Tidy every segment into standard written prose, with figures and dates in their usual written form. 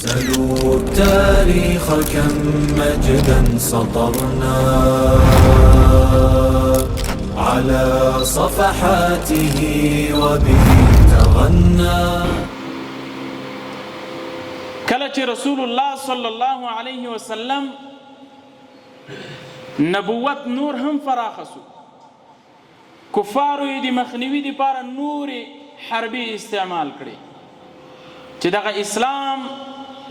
سلوا التاريخ كم مجدا سطرنا على صفحاته وبه تغنى. کله چې رسول الله صلی الله علیه وسلم نبوت نور هم فراخه سو، کفارو یې د مخنیوي دپاره نورې حربې استعمال کړې چې دغه اسلام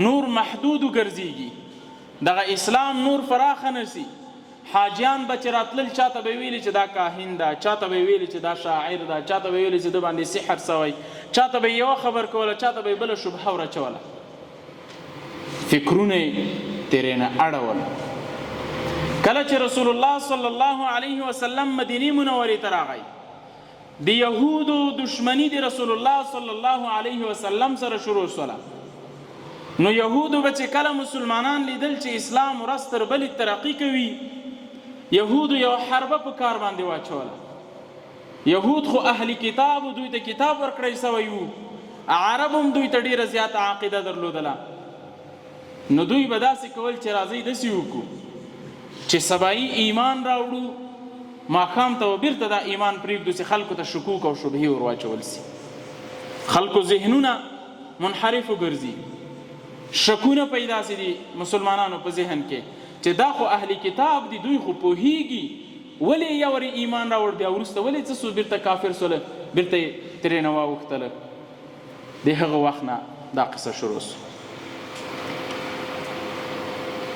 نور محدود وګرځېږي، دغه اسلام نور فراخه نه سي. حاجیان به چې راتلل چاته به یې ویلي چې دا کاهن ده، چاته به یې ویلي چې دا شاعر ده، چاته به یې ویلي چې ده باندې سحر سوی، چاته به یې یوه خبر کوله، چاته به یې بله شبهه ور اچوله، فکرونه یې ترېنه اړول. کله چې رسول الله صلی الله علیه وسلم مدینې منورې ته راغی، د یهودو دشمني د رسول الله صلی الله علیه وسلم سره شروع سوله. نو یهودو به چې کله مسلمانان لیدل چې اسلام ورځ تر بلې ترقي کوي، یهودو یوه حربه په کار باندې واچوله. یهود خو اهل کتاب، دوی ته کتاب ورکړی سوی وو، عرب هم دوی ته ډیره زیاته عقیده درلودله. نو دوی به داسې کول چې راځئ داسې وکړو چې سبایي ایمان راوړو، ماښام ته به بیرته دا ایمان پرېږدو، چې خلکو ته شکوک او شبهې ور واچول سي، خلکو ذهنونه منحرف وګرځي، شکونه پیدا سي دي مسلمانانو په ذهن کې چې دا خو اهل کتاب دي، دوی خو پوهیږي، ولې یو وارې ایمان راوړ، بیا وروسته ولې څه سو، بیرته کافر سول، بیرته یې ترېنه واوښتله. د هغه وخت نه دا قصه شروع سو.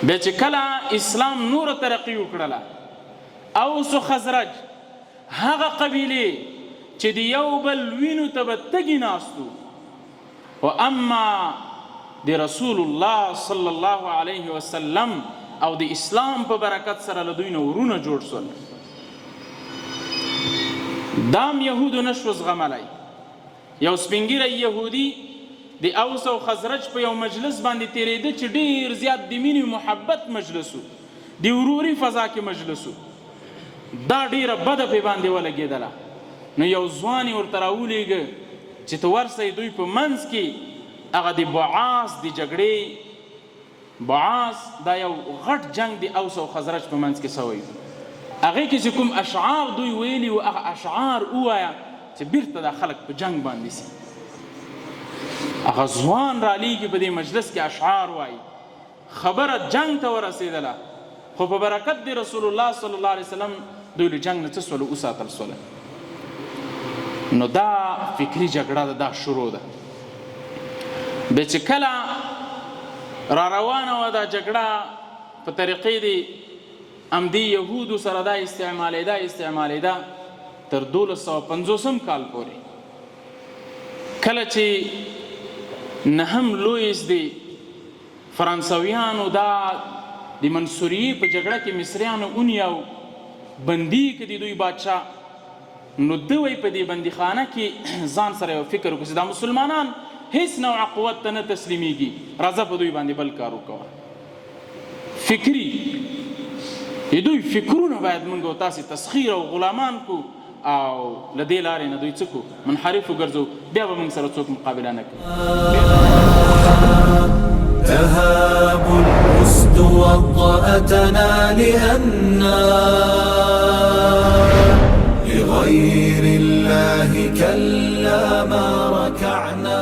بیا چې کله اسلام نوره ترقي وکړله، اوس و خزرج هغه قبیلې چې د یو بل وینو ته به تږي ناست وو، و اما د رسول الله صلی الله علیه وسلم او د اسلام په برکت سره له دوی نه ورونه جوړ سول. دام یهودو نشو زغملی. یو سپینږیری یهودي د اوس او خزرج په یو مجلس باندې تېرېده چې ډېر زیات د مینې او محبت مجلس و، د وروري فضا کې مجلس و. دا ډېره بده پرې باندې ولګېدله، نو یو ځوان یې ورته راولېږه چې ته ورسئ دوی په منځ کې هغه د بعاث د جګړې، بعاث دا یو غټ جنګ د اوس او خزرج په منځ کې سوی وو، هغې کې چې کوم اشعار دوی ویلي وو هغه اشعار ووایه چې بیرته دا خلک په جنګ باندې سي. هغه ځوان رالیږي په دې مجلس کې اشعار وایي، خبره جنګ ته ورسېدله، خو په برکت د رسول الله صلی الله علیه وسلم دوی له جنګ نه څه سول، وساتل سول. نو دا فکري جګړه ده، دا شروع ده. بیا چې کله را روانه وه دا جګړه په طریقې دی همدې یهودو سره دا استعمالېده استعمالېده تر 1250 کال پورې، کله چې نهم لویس دی فرانسویانو دا د منصوریې په جګړه کې مصریانو ونیاو، بندي یې که د دوی بادشاه، نو ده وایي په دې بندیخانه کې ځان سره یو فکر وکړ چې دا مسلمانان هیڅ نوع قوت ته نه تسلیمیږي، راځه په دوی باندې بل کار وکوه. فکري د دوی فکرونه باید موږ او تاسې تسخیر او غلامان کو او له دې لارې نه دوی څه کو، منحرف وګرځو، بیا به موږ سره څوک مقابله نه کوي. تهاب الأسد وطأتنا لأنا لغير الله كلا ما ركعنا.